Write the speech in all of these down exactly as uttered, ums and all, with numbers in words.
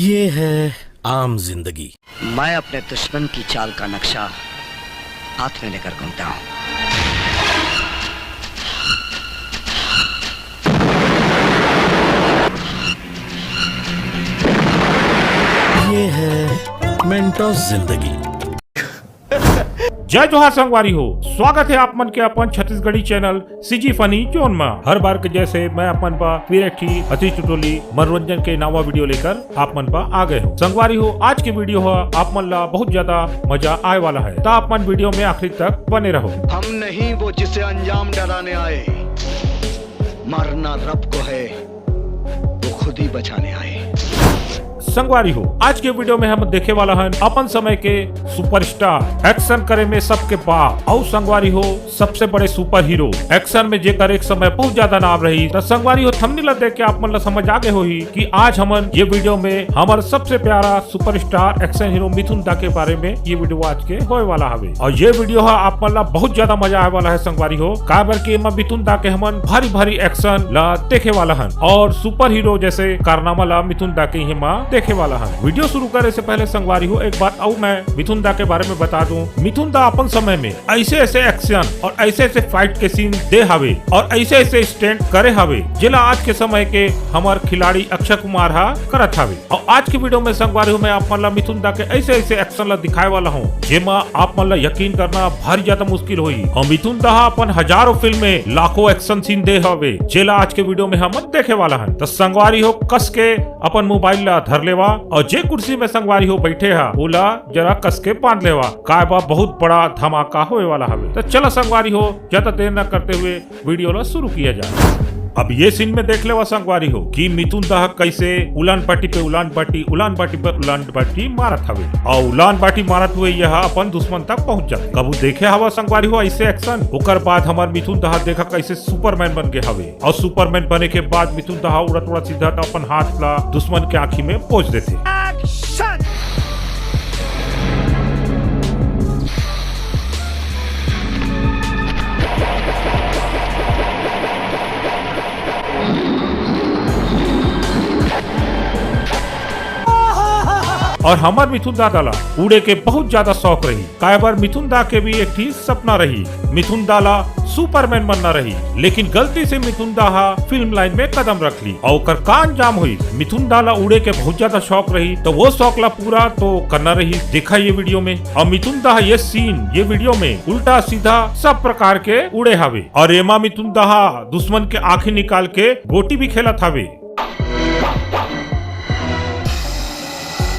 ये है आम जिंदगी। मैं अपने दुश्मन की चाल का नक्शा हाथ में लेकर घूमता हूँ। ये है मेंटोस जिंदगी। जय जोहार संगवारी हो, स्वागत है आप मन के अपन छत्तीसगढ़ी चैनल सीजी फनी जोन मा। हर बार के जैसे मैं अपन बा फिर एक ठी अतीश टुटोली मनोरंजन के नवा वीडियो लेकर आप मन बा आ गए हो। संगवारी हो, आज के वीडियो ह आप मन ला बहुत ज्यादा मजा आए वाला है, त आप मन वीडियो में आखिरी तक बने रहो। हम नहीं वो जिसे अंजाम डराने आए, मरना रब को है, वो खुद ही बचाने आए। संगवारी हो, आज के वीडियो में हम देखे वाला हन अपन समय के सुपरस्टार, एक्शन करे में सबके बाप, अउ संगवारी हो, सबसे बड़े सुपर हीरो। एक्शन में जेकर एक समय बहुत ज्यादा नाम रही, त संगवारी हो, थंबनेल ला देख के आप मन ला समझ आ गए होही कि आज हमन ये वीडियो में हमर सबसे प्यारा सुपरस्टार एक्शन हीरो मिथुन दा के बारे में ये वीडियो आज के होए वाला हवे। और ये वीडियो ह आप मन ला बहुत ज्यादा मजा आए वाला है संगवारी हो, काबर कि एमा मिथुन दा के हमन भारी भारी एक्शन ला देखे वाला हन और सुपर हीरो जैसे कारनामा ला मिथुन दा के एमा देखे वाला हन। वीडियो शुरू करे से पहले संगवारी हो, एक बात अउ मैं मिथुन दा के बारे में बता दूं। मिथुन दा अपन समय में ऐसे ऐसे एक्शन और ऐसे ऐसे फाइट के सीन दे हवे और ऐसे ऐसे स्टंट करे हवे, जेला आज के समय के हमर खिलाड़ी अक्षय कुमार हा करत हवे। और आज के वीडियो में संगवारी हो, मैं आप मन ला मिथुन दा के ऐसे ऐसे एक्शन ला दिखाए वाला हूँ, जेमा आप मन ला यकीन करना भारी ज्यादा मुश्किल होही। और मिथुन दा हा अपन हजारों फिल्म में लाखों एक्शन सीन दे हवे, जेला आज के वीडियो में हमन देखे वाला हन। त संगवारी हो, कस के अपन मोबाइल ला धर लेवा और जे कुर्सी में संगवारी हो बैठे हा, ओला जरा कस के बांध लेवा। काय बा, बहुत बड़ा धमाका होए वाला हवे। त चला संगवारी हो, ज्यादा देर न करते हुए वीडियो ला शुरू किया जाए। अब ये सीन में देख लेवा संगवारी हो कि मिथुन दा कैसे उलान पट्टी पे उलान पट्टी, उलान पट्टी पे उलान पट्टी मारत हवे और उलान पट्टी मारत हुए यह अपन दुश्मन तक पहुंच जाते। कबू देखे हवा संगवारी हो ऐसे एक्शन? ओकर बाद हमर मिथुन दा देखा कैसे सुपरमैन बन गए हवे और सुपरमैन बने के बाद मिथुन दा उड़त उड़त सीधा अपन हाथ ला दुश्मन के आँखी में पोंछ देथे। और हमर मिथुन दा ला उड़े के बहुत ज्यादा शौक रही। काबर मिथुन दा के भी एक ठी सपना रही, मिथुन दा ला सुपरमैन बनना रही, लेकिन गलती से मिथुन दा हा फिल्म लाइन में कदम रख ली। और ओकर का अंजाम होई? मिथुन दा ला उड़े के बहुत ज्यादा शौक रही, तो वो शौक ला पूरा तो करना रही। देखा ये वीडियो में। और मिथुन दा ये सीन, ये वीडियो में उल्टा सीधा सब प्रकार के उड़े हवे। और एमा मिथुन दा हा दुश्मन के आँखी निकाल के गोटी भी खेलत हवे।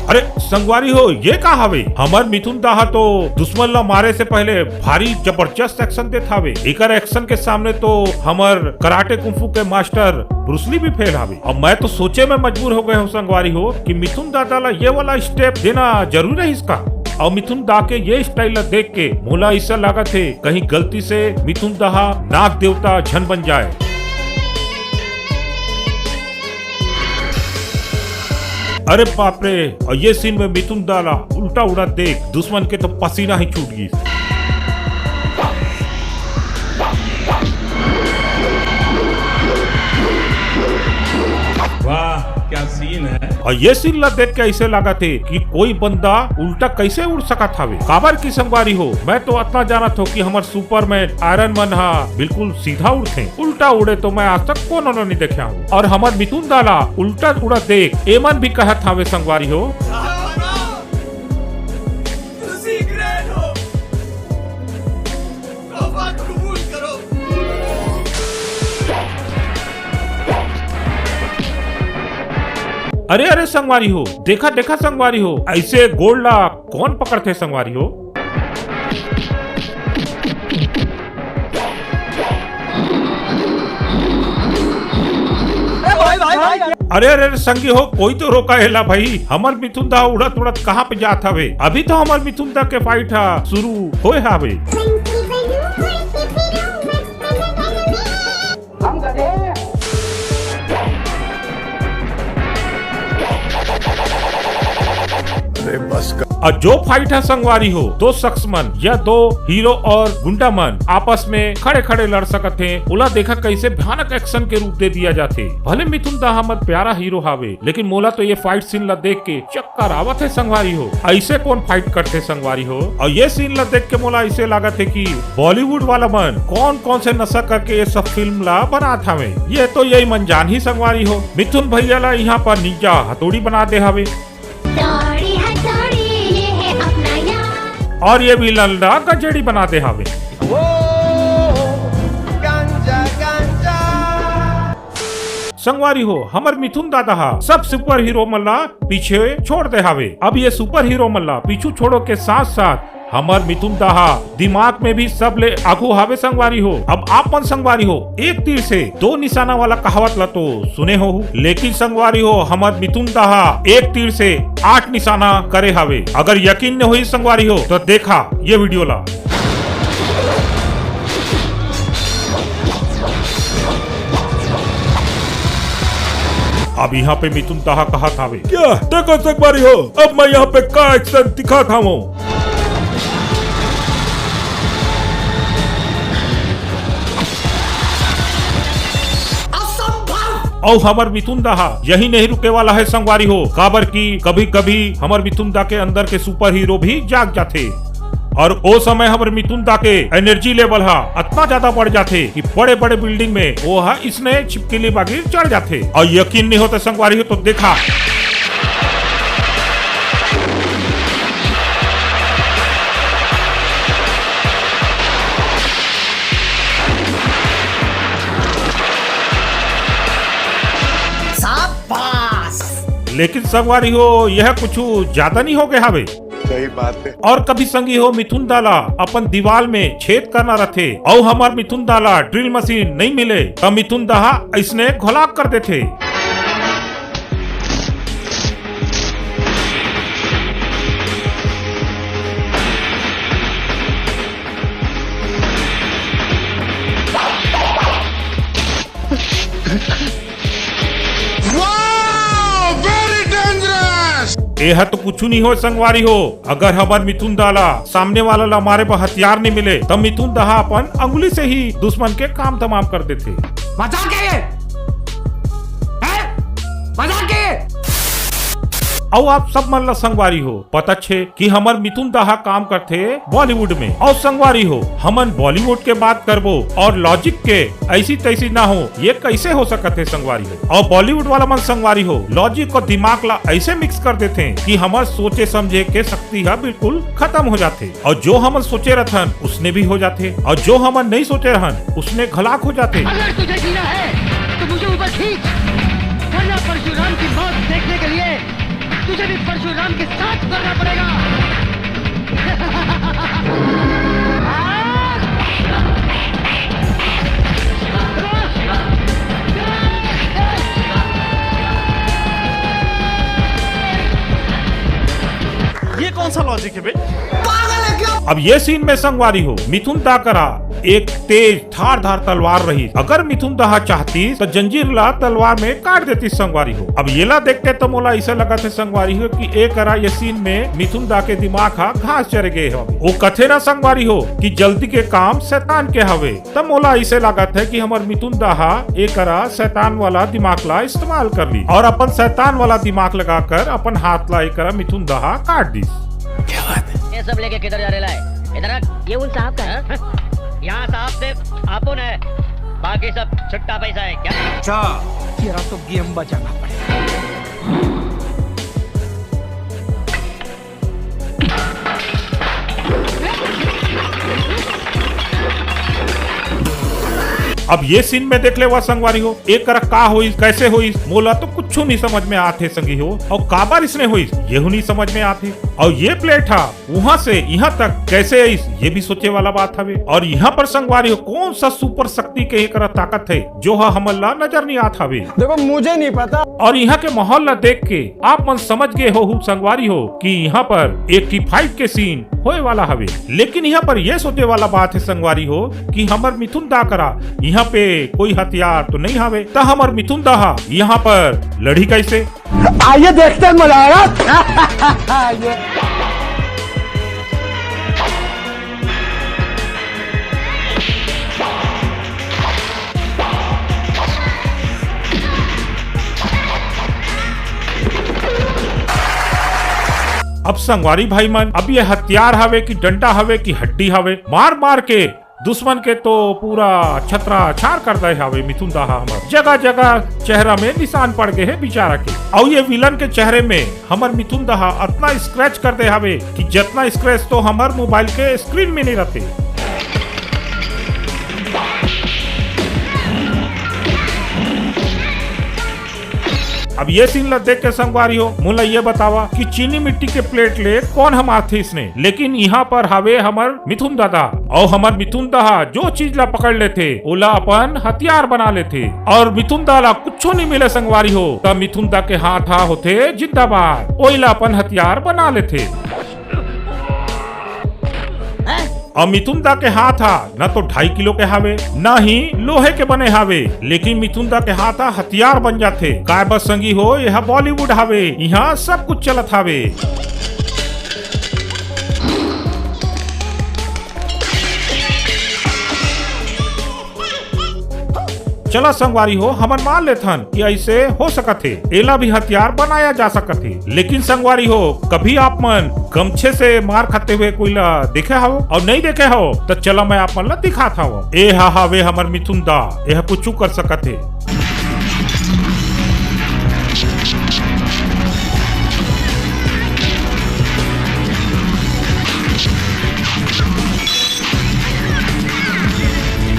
अरे संगवारी हो, ये का हवे? हमर मिथुन दा हा तो दुश्मन ला मारे से पहले भारी जबरदस्त एक्शन देत हवे। एकर एक्शन के सामने तो हमर कराटे कुंफू के मास्टर ब्रूसली भी फेल हवे। अब मैं तो सोचे में मजबूर हो गए हूँ संगवारी हो कि मिथुन दा ला ये वाला स्टेप देना जरूरी रहिस का? और मिथुन दा के ये स्टाइल ला देख के मोला ऐसा लागत हे कहीं गलती से मिथुन दा हा नाग देवता झन बन जाए। अरे बाप रे, और ये सीन में मिथुन दा ला उल्टा उड़ा देख दुश्मन के तो पसीना ही छूट गई। वाह, क्या सीन है। और ये सीन ला देख के ऐसे लागत हे कि कोई बंदा उल्टा कैसे उड़ सकत हवे। काबर की संगवारी हो, मैं तो अतना जानत हो कि हमर सुपरमैन आयरन मन हा बिल्कुल सीधा उड़थे, उल्टा उड़े तो मैं आज तक कोनो ला नहीं देखे हूँ। और हमर मिथुन दा ला उल्टा उड़ा देख एमन भी कहत हवे संगवारी हो। अरे अरे संगवारी हो, देखा देखा संगवारी हो, ऐसे गोड़ ला कौन पकड़थे संगवारी हो? अरे अरे अरे संगी हो, कोई तो रोका एला भाई, हमर मिथुन दा उड़त उड़त कहाँ पे जात हवे? अभी तो हमर मिथुन दा के फाइट हा शुरू होए हावे। अरे बस कर। अउ जो फाइट हे संगवारी हो, दो शख्स मन या दो हीरो अउ गुंडा मन आपस में खड़े खड़े लड़ सकत हे, ओला देखा कैसे भयानक एक्शन के रूप दे दिया जाथे। भले मिथुन दा हमर प्यारा हीरो हावे, लेकिन मोला तो ये फाइट सीन ला देख के चक्कर आवत हे संगवारी हो। ऐसे कौन फाइट करथे संगवारी हो? अउ ये सीन ला देख के मोला ऐसे लागत हे कि बॉलीवुड वाला मन कौन कौन से नशा करके ये सब फिल्म ला बनात हवे। ये तो यही मन जानही संगवारी हो। मिथुन भैया ला यहाँ पर निंजा हथौड़ी बना दे हवे। दौड़ी है दौड़ी, ये है अपना यार। अउ ये विलन ला गजेड़ी बना दे हवे। संगवारी हो, हमर मिथुन दादा हा सब सुपर हीरो मन ला पीछे छोड़ दे हावे। अब ये सुपर हीरो मन ला पीछू छोड़ो के साथ साथ हमर मिथुन दा हा दिमाग में भी सबले आगू हावे संगवारी हो। अब आप मन संगवारी हो, एक तीर से दो निशाना वाला कहावत ला तो सुने हो, लेकिन संगवारी हो, हमर मिथुन दा हा एक तीर से आठ निशाना करे हावे। अगर यकीन नहीं होही संगवारी हो, तो देखा ये वीडियो ला। अब यहाँ पे मिथुन दा हा कहत हावे, क्या देखो संगवारी हो, अब मैं यहाँ पे का एक्शन दिखात हावों। अउ हमर मिथुन दा हा यही नहीं रुके वाला हे संगवारी हो, काबर कि कभी-कभी हमर मिथुन दा के अंदर के सुपर हीरो भी जाग जाथे। अउ ओ समय हमर मिथुन दा के एनर्जी लेवल हा अतना ज्यादा बढ़ जाथे कि बड़े-बड़े बिल्डिंग में ओ हा इसने छिपकली बागी चढ़ जाथे। अउ यकीन नहीं होता संगवारी हो तो देखा। शाबाश। लेकिन संगवारी हो, यह कुछ ज्यादा नहीं हो गए हावे? सही बात है। अउ कभी संगी हो मिथुन दा ला अपन दीवाल में छेद करना रथे, अउ हमर मिथुन दा ला ड्रिल मशीन नहीं मिले, त मिथुन दा हा अइसने घोलाक कर देथे। Wow, very dangerous। एहा तो कुछ नहीं हो संगवारी हो, अगर हमर मिथुन दा ला सामने वाला ला मारे बर हथियार नहीं मिले, त मिथुन दा हा अपन अंगुली से ही दुश्मन के काम तमाम कर देथे। मजाक है ये? हैं? मजाक है ये? अउ आप सब मन ला संगवारी हो, पता छे कि हमर मिथुन दा हा काम करथे बॉलीवुड में। अउ संगवारी हो, हमन बॉलीवुड के बात करबो अउ लॉजिक के ऐसी तैसी ना हो, ये कैसे हो सकत हे संगवारी हो? अउ बॉलीवुड वाला मन संगवारी हो, लॉजिक अउ दिमाग ला ऐसे मिक्स कर देथे कि हमर सोचे समझे के शक्ति हा बिल्कुल खत्म हो जाथे। अउ जो हमन सोचे रथन, उसने भी हो जाथे, अउ जो हमन नहीं सोचे रहन, उसने घलाक हो जाथे। अगर तुझे जीना है, तो मुझे ऊपर खींच, वरना परशुराम की मौत देखने के लिए तुझे भी परशुराम के साथ मरना पड़ेगा। ये कौन सा लॉजिक है बे? पागल है क्या? अब ये सीन में संगवारी हो, मिथुन दा करा एक तेज धारदार तलवार रही। अगर मिथुन दा हा चाहतीस, त जंजीर ला तलवार में काट देतीस संगवारी हो। अब येला देख के तो मोला ऐसा लगत हे संगवारी हो कि ए करा ये सीन में मिथुन दा के दिमाग हा घास चरे गए हो। वो कथे ना संगवारी हो कि जल्दी के काम शैतान के हवे। त मोला ऐसे लागत हे कि हमर मिथुन दा हा ए करा शैतान वाला दिमाग ला इस्तेमाल कर ली अउ अपन शैतान वाला दिमाग लगाकर अपन हाथ ला ए करा मिथुन दा हा काट दीस। क्या बात है? ये सब लेके किधर जा रहे लाए? इधर आ। ये उन साहब का है। हाँ? यहाँ साहब सिर्फ आपन है, बाकी सब छुट्टा पैसा है। क्या? अच्छा, तेरा तो गेम बजाना पड़ेगा। अब ये सीन में देख लेवा संगवारी हो, एक करा का होइस, कैसे होइस, मोला तो कुछ नहीं समझ में आथे संगी हो, अउ काबर इसने होइस, येहू नहीं समझ में आथे। अउ ये प्लेट हा वहां से यहाँ तक कैसे आइस, ये भी सोचे वाला बात हवे। अउ यहाँ पर संगवारी हो, कौन सा सुपर शक्ति के एक करा ताकत है, जो हा हमन ला नजर नहीं आत हवे? देखो, मुझे नहीं पता। अउ यहाँ के माहौल ला देख के आप मन समझ गए हो, संगवारी हो, कि यहाँ पर एक टी फाइट के सीन होए वाला हवे। लेकिन यहाँ पर ये सोचे वाला बात है संगवारी हो कि हमर मिथुन दा करा यहाँ पे कोई हथियार तो नहीं हवे, त हमर मिथुन दा हा यहाँ पर लड़ी कैसे? आइए देखते हैं मजा आएगा। अब संगवारी भाई मन, अब ये हथियार हवे कि डंडा हवे कि हड्डी हवे, मार मार के दुश्मन के तो पूरा छतरा छार कर दे हवे मिथुन दाहा हमर। जगह जगह चेहरा में निशान पड़ गए है बेचारा के। अउ ये विलन के चेहरे में हमर मिथुन दाहा अतना स्क्रैच कर दे हवे कि जतना स्क्रैच तो हमर मोबाइल के स्क्रीन में नहीं रहते। अब ये सीन ला देख के संगवारी हो, मोला ये बतावा कि चीनी मिट्टी के प्लेट ले कोन ह मारथे इसने। लेकिन यहाँ पर हवे हमर मिथुन दादा, अउ हमर मिथुन दाहा जो चीज ला पकड़ लेथे, ओला अपन हथियार बना लेथे। अउ मिथुन दा ला कुछो नहीं मिले संगवारी हो, त मिथुन दा के हाथ हा होथे जिंदाबाद, ओइला अपन हथियार बना लेथे। अउ मिथुन दा के हाथ हा न तो ढाई किलो के हावे, न ही लोहे के बने हावे, लेकिन मिथुन दा के हाथ हा हथियार बन जाथे। काय बस संगी हो, यह बॉलीवुड हावे, यहाँ सब कुछ चलत हावे। चला संगवारी हो, हमन मान लेथन कि ऐसे हो सकत हे, एला भी हथियार बनाया जा सकत हे। लेकिन संगवारी हो, कभी आप मन गमछे से मार खाते हुए कोई ला देखे हव अउ नहीं देखे हव, त चला मैं आप मन ला दिखात हव। ए हा हावे हमर मिथुन दा, एह कुछु कर सकत हे।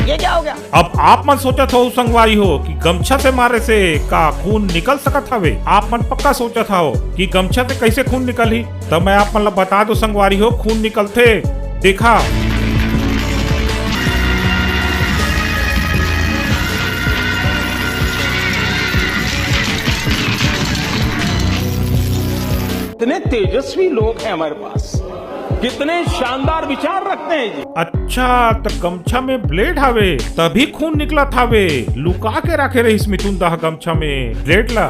ये क्या हो गया? अब आप मन सोचत हो संगवारी हो कि गमछा से मारे से का खून निकल सकत हवे? आप मन पक्का सोचत हो कि गमछा से कैसे खून निकलही, त मैं आप मन ला बता दो संगवारी हो, खून निकलथे। देखा, इतने तेजस्वी लोग हैं हमारे पास, कितने शानदार विचार रखते हैं जी। अच्छा, त गमछा में ब्लेड हावे, तभी खून निकलत हावे। लुका के रखे रहिस मिथुन दाह गमछा में ब्लेड ला।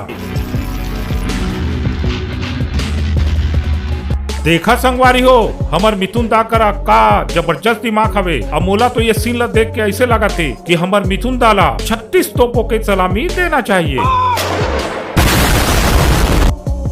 देखा संगवारी हो, हमर मिथुन दा करा का जबरदस्त दिमाग हवे। अब मोला तो ये सीन ला देख के ऐसे लागत हे कि हमर मिथुन दा ला छत्तीस तोपों के सलामी देना चाहिए।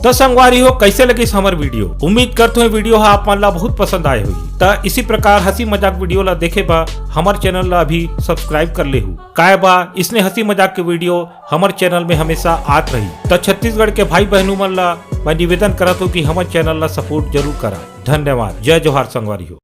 तो संगवारी हो, कैसे लगिस हमर वीडियो? उम्मीद करत हों वीडियो हा आप मन ला बहुत पसंद आए होही। त इसी प्रकार हंसी मजाक वीडियो ला देखे बर हमर चैनल ला अभी सब्सक्राइब कर लेहू। काय बा, इसने हंसी मजाक के वीडियो हमर चैनल में हमेशा आत रही। त छत्तीसगढ़ के भाई बहनू मन ला मैं निवेदन करत हों कि हमर चैनल ला सपोर्ट जरूर करा। धन्यवाद। जय जोहार संगवारी हो।